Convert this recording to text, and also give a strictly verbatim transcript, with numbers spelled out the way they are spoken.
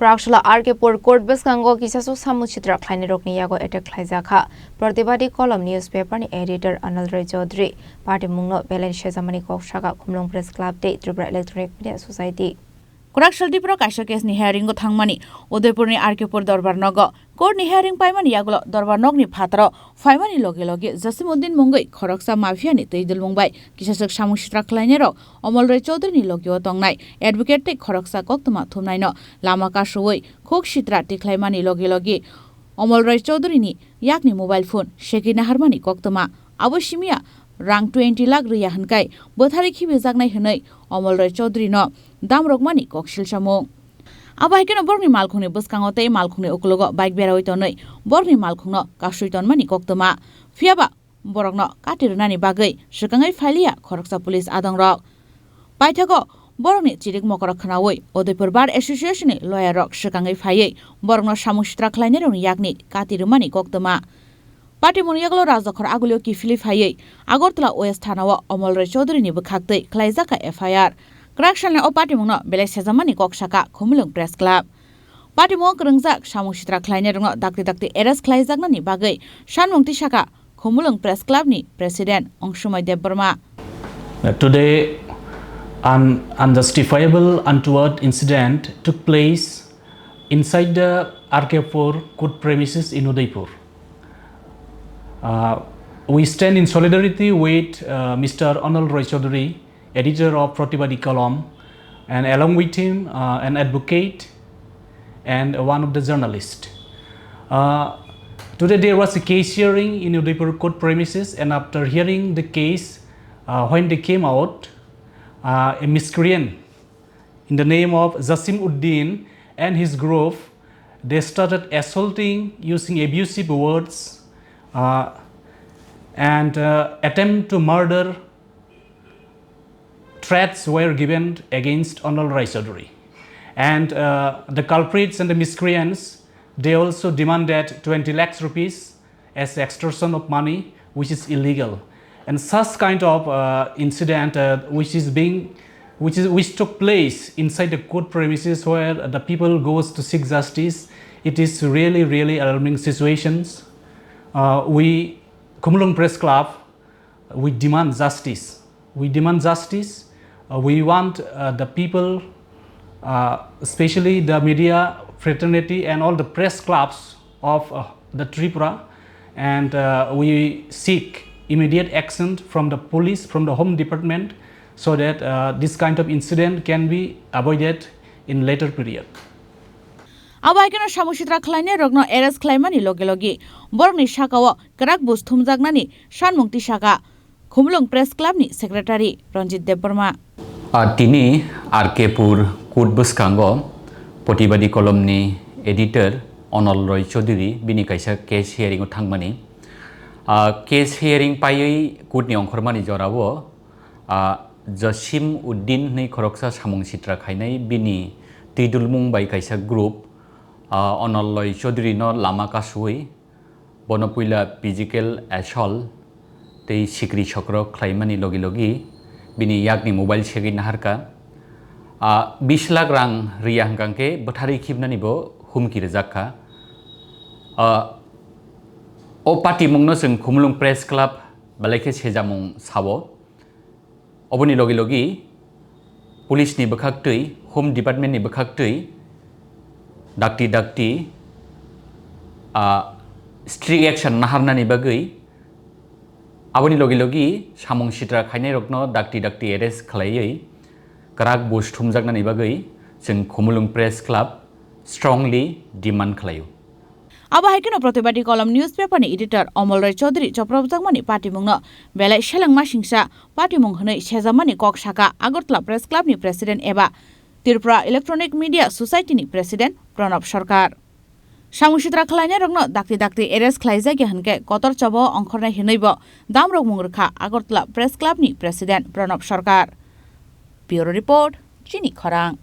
Rakshla R K Pur court bwskango kisasuk samung sitra khlainairokni yago attack khlaijakha. Pratibadi Kolom newspaper ni editor Anil Rai Chaudhary patimungno belai sejamani kok saka Khumulwng Press Club tei Tripura Electronic Media Society. Kwrak saltipro kaisa case ni hearing o thangmani Udaipur ni R K Pur dorbar nogo. Court ni hearing paimani yagulo dorbar nokni phataro phaimani loge loge Jasimuddin mungwi khoroksa mafia ni twi dulmung bai kisasuk samung sitra khlainairok Omol Roy Chaudhary ni logi o tongnai advocate tei khoroksa koktwma thumnaino lama kasuwi khuk sitra tikhlaimani loge loge Omol Roy Chaudhary ni yakni mobile phone segwi naharmani koktwma. Abo simiya rang twenty lakh rwya hwnkai bwtharwi khibijaknai hwnwi Omol Roy Chaudhary no damrokmani kok silsamung. Abo hai kheno borokni malkhungni bwskango tei malkhungni ukologo bike berawi tonwi borokni malkhungno kasui tonmani koktwma. Phiyaba borokno kati rwnani bagwi swkangwi phailiya khoroksa police adongrok. Paithago borokni chirik mokorok khnaui Udaipur Bar Association ni lawyer rok swkangwi phaiwi borokno samung sitra khlainairokni yakni kati rwmani koktwma. Patimungni yagulo Rajdokhor agulio kiphilwi phaiwi Agartala West Thana o Omol Roy Chaudhary ni bwkhaktwi khlaijakha F I R. Kwrak salni o patimungno belai sejamani kok saka Khumulwng Press Club. Patimungo kwrwngjak samung sitra khlainairokno dakti dakti arrest khlaijaknani bagwi sanmung tisaka Khumulwng Press Club ni President Ongsumai Debbarma. Uh, today, an unjustifiable, untoward incident took place inside the R K four court premises in Udaipur. Uh, we stand in solidarity with uh, Mister Anil Roy Chaudhary, editor of Pratibadi Column, and along with him, uh, an advocate and one of the journalists. Uh, today there was a case hearing in Udaipur court premises, and after hearing the case, uh, when they came out, uh, a miscreant in the name of Jasim Uddin and his group, they started assaulting using abusive words, uh, and uh, attempt to murder threats were given against Anil Roy Chaudhary. And uh, the culprits and the miscreants, they also demanded twenty lakhs rupees as extortion of money, which is illegal. And such kind of uh, incident, uh, which is being, which is, which took place inside the court premises where the people goes to seek justice, it is really, really alarming situations. Uh, we, Khumulwng Press Club, we demand justice. We demand justice. Uh, we want uh, the people, uh, especially the media fraternity and all the press clubs of uh, the Tripura, and uh, we seek immediate action from the police, from the Home Department, so that uh, this kind of incident can be avoided in later period. Abo hai kheno samung sitra khlainairokno arrest khlaimani loge loge borokni sakao kwrak buj thumjaknani sanmung tisaka Khumulwng Press Club ni Secretary Ranjit Debbarma. A tini R K Pur court bwskango Pratibadi Kolom ni editor Anil Roy Chaudhary bini kaisa case hearing o thangmani. A case hearing paiwi court ni ongkhormani jorao a Jasim Uddin hwnwi khoroksa samung sitra khainai bini twidulmung bai kaisa group a Anil Roy Chaudhary no lama kasuwi bono puila physical assault tei sikri sokro khlaimani logi logi bini yakni mobile segwi naharkha. A bis lakh rang riya hwnkha khe bwtharwi khibnani bo humki rwjak kha. A o patimungno chwng Khumulwng Press Club belai khe sejamung sao. Oboni logi logi police ni bwkhaktwi, Home Department ni bwkhaktwi dakti dakti a strict action naharnani bagwi aboni logi logi samung sitra khainairokno dakti dakti arrest khlaiwi kwrak buj thumjaknani bagwi chwng Khumulwng Press Club strongly demand khlaio. Abo hai kheno Pratibadi Kolom newspaper ni editor Omol Roy Chaudhary chopropjakmani patimungno belai selengma singsa patimung hwnwi sejamani kok saka Agartala Press Club ni President eba Tripura Electronic Media Society ni President Pranab Sarkar. Samung sitra khlainairokno dakti dakti arrest khlaijak ya hwnkhe kotor chobao ongkhornai hwnwibo damrokmung rwkha Agartala Press Club ni President Pranab Sarkar. Bureau Report, Chini Khorang.